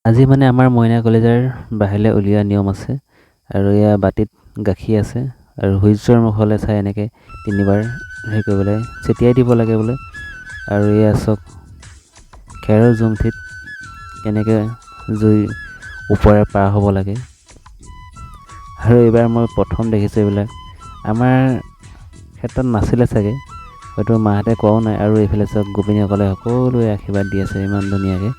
আজি মানে আমাৰ মইনা কলিজাৰ বাহিৰলৈ উলিওৱা নিয়ম আছে আৰু এয়া বাতিত গাখীৰ আছে আৰু সূৰ্যৰ মুখলৈ চাই এনেকৈ তিনিবাৰ হেৰি কৰিব লাগে, ছটিয়াই দিব লাগে বোলে। আৰু এয়া চাওক, খেৰৰ জুমুঠিত কেনেকৈ জুই ওপৰে পাৰ হ'ব লাগে। আৰু এইবাৰ মই প্ৰথম দেখিছোঁ এইবিলাক, আমাৰ ক্ষেত্ৰত নাছিলে চাগে, হয়তো মাহঁতে কোৱাও নাই। আৰু এইফালে চাওক, গোপিনীসকলে সকলোৱে আশীৰ্বাদ দি আছে ইমান ধুনীয়াকৈ।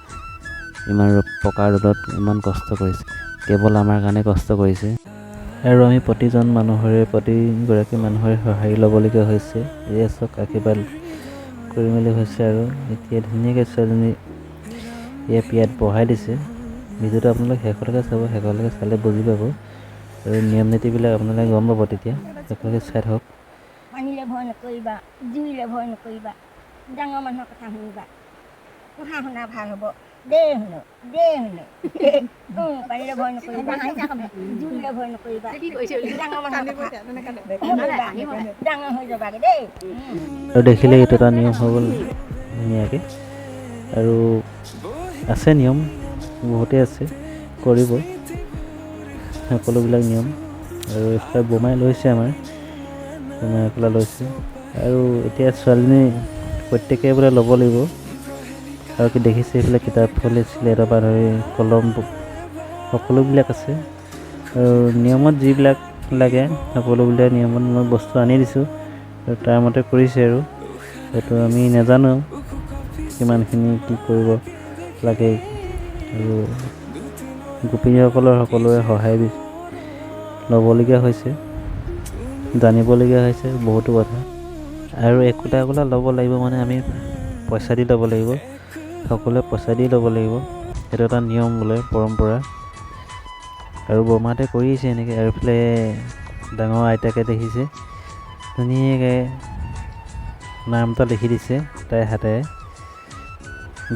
ইমান পকা ৰ'দত ইমান কষ্ট কৰিছে, কেৱল আমাৰ কাৰণে কষ্ট কৰিছে। আৰু আমি প্ৰতিজন মানুহৰে, প্ৰতিগৰাকী মানুহৰে সঁহাৰি ল'বলগীয়া হৈছে। এয়া চাওক, আশীৰ্বাদ কৰি মেলি হৈছে আৰু এতিয়া ধুনীয়াকৈ ছোৱালীজনী এয়া পীৰাত বহাই দিছে। ভিডিঅ'টো আপোনালোকে শেষলৈকে চাব, শেষলৈকে চালে বুজি পাব আৰু নিয়ম নীতিবিলাক আপোনালোকে গম পাব। তেতিয়া শেষলৈকে চাই থাকক। পানীলৈ ভয় নকৰিবা, জুইলৈ ভয় নকৰিবা, ডাঙৰ মানুহৰ কথা শুনিবা, পঢ়া শুনা ভাল হ'ব দেই। শুনো দেই, শুনো। পানীলৈ ভয় নকৰিবা, জুইলৈ ভয় নকৰিবা, ডাঙৰ মানুহৰ কথা শুনিবা, ডাঙৰ হৈ যাবাগৈ দেই। আৰু দেখিলে এইটো এটা নিয়ম হৈ গ'ল ধুনীয়াকৈ। আৰু আছে নিয়ম, বহুতেই আছে কৰিব সকলোবিলাক নিয়ম। আৰু এইফালে বোমাই লৈছে, আমাৰ বোমাই এফালে লৈছে। আৰু এতিয়া ছোৱালীজনী প্ৰত্যেকে বোলে ল'ব লাগিব। আৰু কি দেখিছে, এইফালে কিতাপ ফলি চিলেটৰ পৰা ধৰি কলম সকলোবিলাক আছে। আৰু নিয়মত যিবিলাক লাগে, সকলোবিলাক নিয়মত মই বস্তু আনি দিছোঁ আৰু তাৰ মতে কৰিছে। আৰু সেইটো আমি নাজানো কিমানখিনি কি কৰিব লাগে। আৰু গোপিনীসকলৰ সকলোৰে সহায় ল'বলগীয়া হৈছে, জানিবলগীয়া হৈছে বহুতো কথা। আৰু একোটা একোটা ল'ব লাগিব, মানে আমি পইচা দি ল'ব লাগিব, সকলোৱে পইচা দি ল'ব লাগিব। সেইটো এটা নিয়ম বোলে, পৰম্পৰা। আৰু বৰমাহঁতে কৰিছে এনেকৈ। আৰু এইফালে ডাঙৰ আইতাকে দেখিছে, ধুনীয়াকৈ নাম এটা লিখি দিছে, তাইৰ হাতেৰে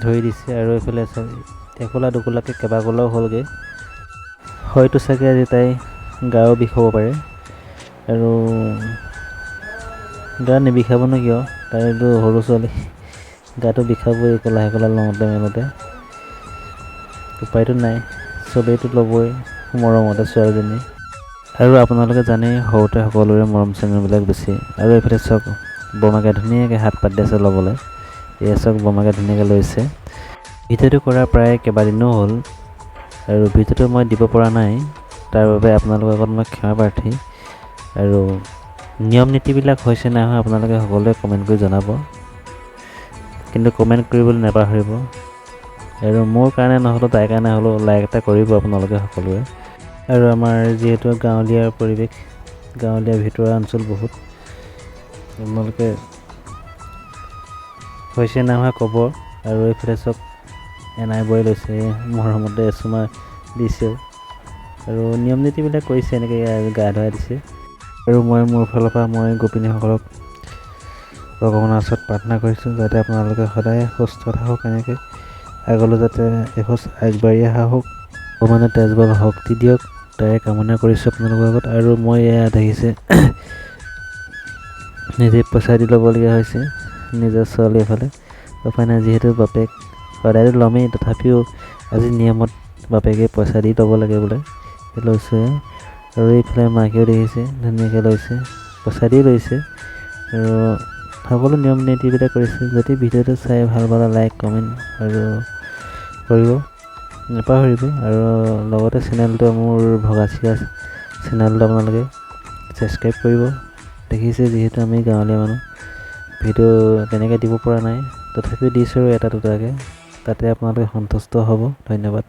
ধৰি দিছে। আৰু এইফালে একোলা দুকোলাকৈ কেইবাগোলাও হ'লগৈ। হয়তো চাগে আজি তাই গাও বিষ হ'ব পাৰে। আৰু গা নিবিষাবনো কিয়? তাইতো সৰু ছোৱালী, গাটো বিষাবই একোলা একোলা লওঁতে মেলোঁতে। উপায়তো নাই, চবেইতো ল'বই মৰমতে ছোৱালীজনী। আৰু আপোনালোকে জানেই, সৰুতে সকলোৰে মৰম চেনেহবিলাক বেছি। আৰু এইফালে চাওক, বৰমাকে ধুনীয়াকৈ হাত পাতি আছে ল'বলৈ। এয়া চাওক, বৰমাকে ধুনীয়াকৈ লৈছে। ভিডিঅ'টো কৰা প্ৰায় কেইবাদিনো হ'ল আৰু ভিডিঅ'টো মই দিব পৰা নাই, তাৰ বাবে আপোনালোকৰ আগত মই ক্ষমা প্ৰাৰ্থী। আৰু নিয়ম নীতিবিলাক হৈছে নাই হোৱা, আপোনালোকে সকলোৱে কমেণ্ট কৰি জনাব, কিন্তু কমেণ্ট কৰিবলৈ নাপাহৰিব। আৰু মোৰ কাৰণে নহ'লেও তাইৰ কাৰণে হ'লেও লাইক এটা কৰিব আপোনালোকে সকলোৱে। আৰু আমাৰ যিহেতু গাঁৱলীয়া পৰিৱেশ, গাঁৱলীয়া ভিতৰুৱা অঞ্চল বহুত, আপোনালোকে হৈছে নাই হোৱা ক'ব। আৰু এইফালে চব এনাই বৌৱে লৈছে, মৰমতে এচুমা দিছেও। আৰু নিয়ম নীতিবিলাক কৰিছে এনেকৈ, গা ধুৱাই দিছে। আৰু মই মোৰ ফালৰ পৰা মই গোপিনীসকলক ভগৱানৰ ওচৰত প্ৰাৰ্থনা কৰিছোঁ, যাতে আপোনালোকে সদায় সুস্থ থাকক, এনেকৈ আগলৈ যাতে এখোজ আগবাঢ়ি অহা হওক, ভগৱানে তেজ বল শক্তি দিয়ক, তাৰে কামনা কৰিছোঁ আপোনালোকৰ আগত। আৰু মই এয়া দেখিছে, নিজে পইচা দি ল'বলগীয়া হৈছে নিজৰ ছোৱালীৰ ফালে। উপায় নাই, যিহেতু বাপেক সদায়তো ল'মেই, তথাপিও আজি নিয়মত বাপেকে পইচা দি ল'ব লাগে বোলে, লৈছোঁ। আৰু এইফালে মাকেও দেখিছে, ধুনীয়াকৈ লৈছে, পইচা দি লৈছে। আৰু সকলো নিয়ম নীতিবিলাক কৰিছে। যদি ভিডিঅ'টো চাই ভাল পালে লাইক, কমেণ্ট আৰু কৰিব নাপাহৰিব। আৰু লগতে চেনেলটো মোৰ ভগাচিয়া চেনেলটো আপোনালোকে ছাবস্ক্ৰাইব কৰিব। দেখিছে, যিহেতু আমি গাঁৱলীয়া মানুহ, ভিডিঅ' তেনেকৈ দিব পৰা নাই, তথাপিও দিছোঁ আৰু এটা দুটাকৈ, তাতে আপোনালোকে সন্তুষ্ট হ'ব। ধন্যবাদ।